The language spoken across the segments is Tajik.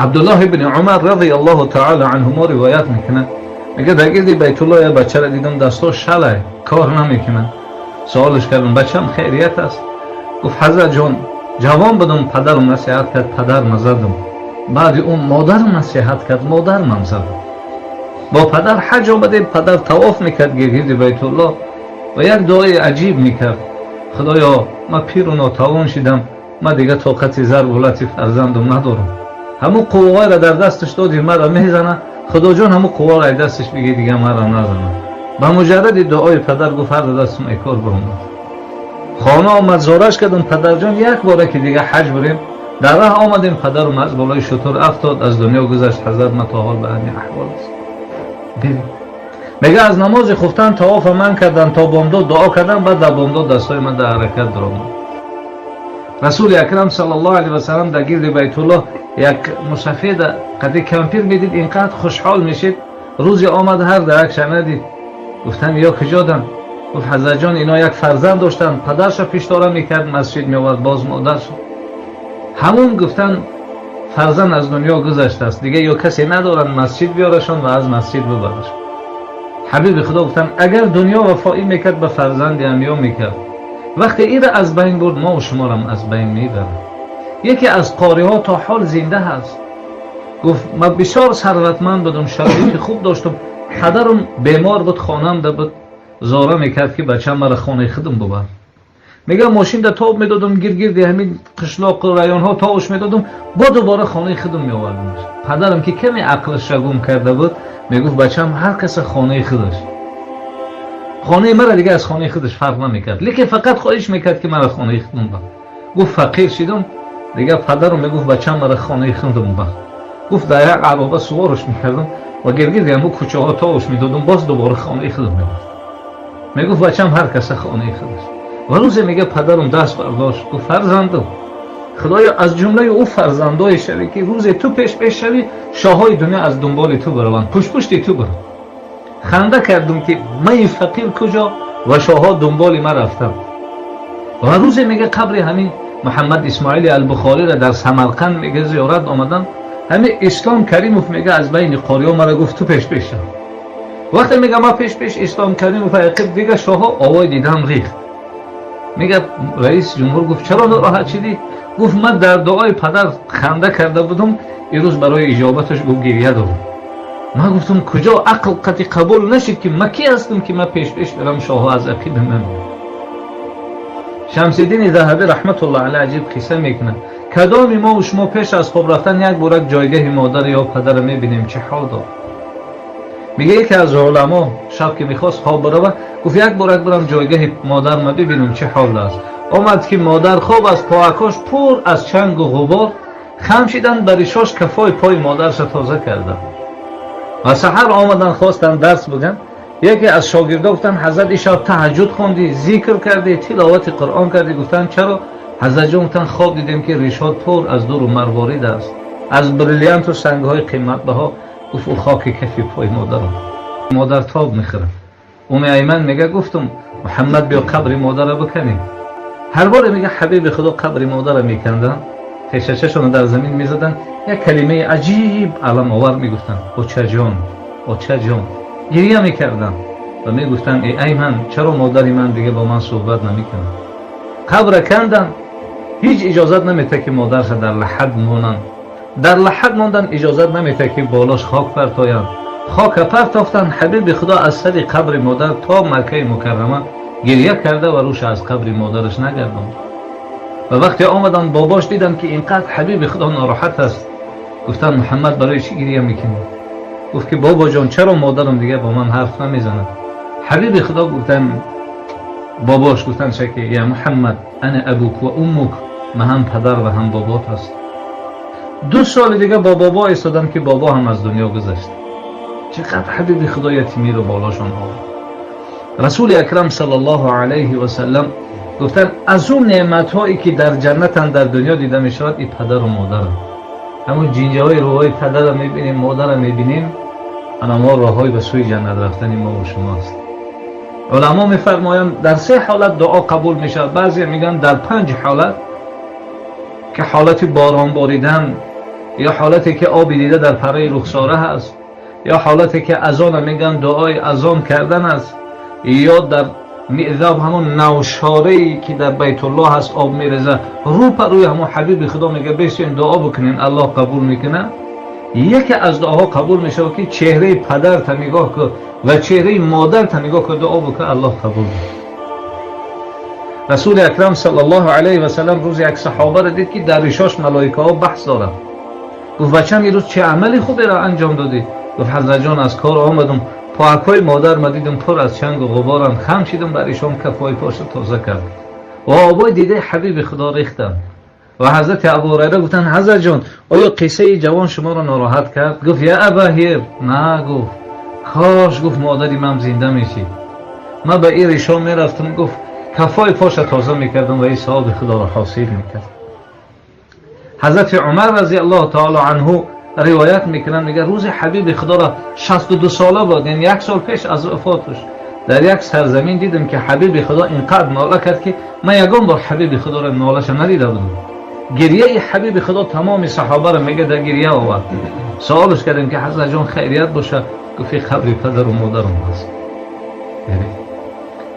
Абдуллоҳ ибн Умар разияллоҳу таъала анҳумо ривоят мекунад, мегӯяд: дар гирди Байтуллоҳ як бачаро дидам, дастҳо шалай, кор намекунад. Суолаш кардам: бачам, хейрият аст? Гуфт: ҳазрат ҷон, ҷавон будам, падарам насиҳат кард, падарма задам. Баъди он модарам насиҳат кард, модармам задам. Бо падар ҳаҷ омадем, падар тавоф мекард гирди Байтуллоҳ ва як дуои аҷиб мекард: худоё, ман пиру нотавон шидам, ман дига тоқати зарбу лати фарзандам надорам. Ҳамун қувваҳоеро дар дасташ доди, мара мезана, худоҷон, ҳамун қувваро ай дасташ бигир, дига мара назана. Ба муҷарради дуои падар, гуфт, ҳар дастум ай кор баромад. Хона омад, зораш кардам: падарҷон, як бора ки дига ҳаҷ бурем. Дар раҳ омадем, падарум аз болои шутур афтод, аз дунё гузашт. Ҳазрат, ма то ҳол ба ҳамин аҳвол аст. Бибин, мега, аз намози хуфтан тавофа ман кардан, то бомдод дуо кардан, баъд дар бомдод дастҳои ман дар ҳаракат даромад. Расули акрам саллаллоҳу алайҳи васалам дар гирди Байтуллоҳ як мусафеда қади кампир медид, инқадр хушҳол мешид. Рӯзе омад, ҳар даракша надид. Гуфтам: ё куҷодан? Гуфт: ҳазратҷон, ино як фарзанд доштанд, падарша пиштора мекард, масҷид меовард, боз модарша. Ҳамун, гуфтан, фарзанд аз дунё гузаштааст, дига ё касе надоранд масҷид биёрашон ва аз масҷид бибарашон. Ҳабиби худо гуфтанд: агар дунё вафоӣ мекард, ба фарзанди ҳамё мекард. Вақте ира аз байн бурд, мо шуморам аз байн мебарад. Яке аз қориҳо то ҳол зинда ҳаст. Гуфт: ман бисёр сарватманд будам, шароити хуб доштам. Падарам бемор буд, хонанда буд, зора мекард, ки бачам, мара хонаи худам бубар. Мегӯям, мошинда тоб медодам, гиргирди ҳамин қишлоқу районҳо товуш медодам, бо дубора хонаи худам меовардамаш. Падарам, ки каме ақлашра гум карда буд, мегуфт: бачам, ҳар каса хонаи худаш. Хонаи мара дига аз хонаи худаш фарқ намекард, лекин фақат хоҳиш мекард, ки мара хонаи худам бар. Гуфт: фақир шидам, дига падарам мегуфт: бачам, мара хонаи худам бар. Гуфт: дар як ароба суворш мекардам ва гиргирди ҳамун кӯчаҳо товуш медодам, боз дубора хонаи худам мебурд. Мегуфт: бачам, ҳар каса хонаи худаш. Ва рӯзе, мега, падарам даст бардошт, гуфт: фарзандам, худоё, аз ҷумлаи ӯ фарзандое шавӣ, ки рӯзе ту пеш пеш шавӣ, шоҳҳои дунё аз дунболи ту бираванд, пуштпушти ту бираванд. Ханда кардум, ки ман фақир куҷо ва шоҳҳо дунболи ман рафтанд. Ва рӯзе, мега, қабри ҳамин Муҳаммад Исмоили Албухориро дар Самарқанд, мега, зиёрат омадам. Ҳамин Ислом Каримов, мега, аз байни қориҳо мара гуфт: ту пеш пеш шав. Вақте, мега, ма пеш пеш Ислом Каримов ақиб, дига шоҳҳо овои дидам рехт. Мега, раиси ҷумҳур гуфт: чаро нороҳат шидӣ? Гуфт: ман дар дуои падар ханда карда будум, ирӯз барои иҷобаташ, гуфт, гирья дорам. Ман гуфтам: куҷо ақл қати қабул нашид, ки ма ки ҳастам, ки ман пешпеш барам, шоҳҳо аз ақиби ман. Шамсиддини Заҳабӣ раҳматуллоҳ алайҳ аҷиб қисса мекунад: кадоми мо шумо пеш аз хоб рафтан як борак ҷойгаҳи модар ё падара мебинем, чӣ ҳол дор? Мега, яке аз уламо шаб ки мехост хоб барава, гуфт: як борак барам, ҷойгаҳи модарма бибинам, чӣ ҳол аст. Омад, ки модар хоб аст, поакош пур аз чангу ғубор. Хам шидан, ба ришош кафои пои модарша тоза карданд. Ва саҳар омадан, хостанд дарс бигӯянд. Яке аз шогирдо гуфтанд: ҳазрат, ишаб таҳаҷҷуд хондӣ, зикр кардӣ, тиловати Қуръон кардӣ? Гуфтанд: чаро, ҳазратҷон? Гуфтанд: хоб дидем, ки ришот пур аз дуру марворид аст, аз бриллианту сангҳои қиматбаҳо. Гуфт: ӯ хоки кафи пои модарам. Модар тоб мехӯрад. Уми Айман мега: гуфтум: Муҳаммад, биё, қабри модара биканем. Ҳар боре, мега, ҳабиби худо қабри модара меканданд, тешачашонро дар замин мезаданд, як калимаи аҷиб аламовар мегуфтанд: очаҷон, очаҷон. Гирья мекарданд ва мегуфтанд: э Айман, чаро модари ман дига бо ман суҳбат намекунад? Қабра канданд, ҳеҷ иҷозат наметад, ки модарша дар лаҳад монанд. Дар лаҳад мондан иҷозат наметад, ки болош хок партоянд. Хока партофтанд. Ҳабиби худо аз сари қабри модар то Маккаи Мукаррама гирья карда ва рӯша аз қабри модараш нагардонд. Ва вақте омаданд, бобош диданд, ки инқадр ҳабиби худо нороҳат аст. Гуфтанд: Муҳаммад, барои чӣ гирья мекунӣ? Гуфт, ки бобоҷон, чаро модарам дига бо ман ҳарф намезанад? Ҳабиби худо гуфтанд, бобош гуфтанд, шаки: я Муҳаммад, ана абук ва уммук, ман ҳам падар ва ҳам бобот аст. 2 соли дига бо бобо истоданд, ки бобо ҳам аз дунё гузашт. Чӣ қадр ҳабиби худо ятимиро болошон овард. Расули акрам саллаллоҳу алайҳи васаллам гуфтанд: аз он неъматҳое, ки дар ҷаннатанд, дар дунё дида мешавад, и падару модарам. Ҳамун ҷинҷаҳои рӯҳои падара мебинем, модара мебинем, анамо роҳҳои ба сӯи ҷаннат рафтани мо ва шумо аст. Уламо мефармоянд, дар се ҳолат дуо қабул мешавад. Баъзе мегӯянд, дар панҷ ҳолат, ки ҳолати борон боридан. یا حالتی که آبی دیده در پره رخساره هست، یا حالتی که اذان میگن دعای اذان کردن است، یا در میذاب همون نوشاره ای که در بیت الله هست آب میرزه رو پر روی همون حبیب خدا میگه بشین دعا بکنین الله قبول میکنه. یکی از دعاها قبول میشه که چهره پدر تا نگاه کن و چهره مادر تا نگاه کن دعا بکن الله قبول میکنه. رسول اکرم صلی الله علیه و سلم روز یک صحابه را دید که در ریشاش ملائکه ها بحث دارند. گفت بچم این روز چه عملی خوبی را انجام دادی؟ گفت حضرت جان از کار آمدم پاکای مادر ما دیدم پر از چنگ و غبارم، خم شدم بر ایشان کفای پاش تازه کرد و آبای دیده حبیب خدا ریختم. و حضرت ابو هریره گفتن حضرت جان آیا قصه جوان شما را ناراحت کرد؟ گفت یا ابا هیر نه، گفت کاش، گفت مادری من زنده میشی من به این ریشان میرفتم، گفت کفای پاش تازه میکردم و این ثواب خدا را حاصل میکرد. حضرت عمر رضی الله تعالی عنه روایت میکنن میگه روز حبیب خدا را 62 ساله بود، یعنی یک سال پیش از وفاتش، در یک سرزمین دیدم که حبیب خدا اینقدر ناله کرد که من یگان بار حبیب خدا را نالش ندیده بودم. گریه حبیب خدا تمام صحابه را میگه در گریه آورد. سوالش کردیم که حضرت جان خیریت باشه؟ گفت قبر پدر و مادرم هست.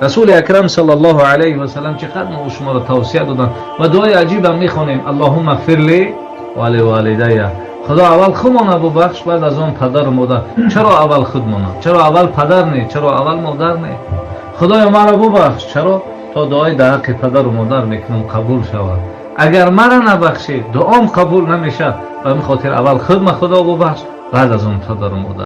رسول اکرم صلی الله علیه و سلم چقدر ما شما را توصیه دادن و دعای عجیب هم میخوانیم اللهم اغفر لی و لوالدی. خدا اول خودمون ببخش بعد از آن پدر و مادر. چرا اول خودمون؟ چرا اول پدر نه؟ چرا اول مادر نه؟ خدایا مرا ببخش. چرا؟ تا دعای در حق پدر و مادر میکنم قبول شود. اگر مرا نبخشی دعام قبول نمیشه. به این خاطر اول خود خدا ببخش بعد از آن پدر و مادر.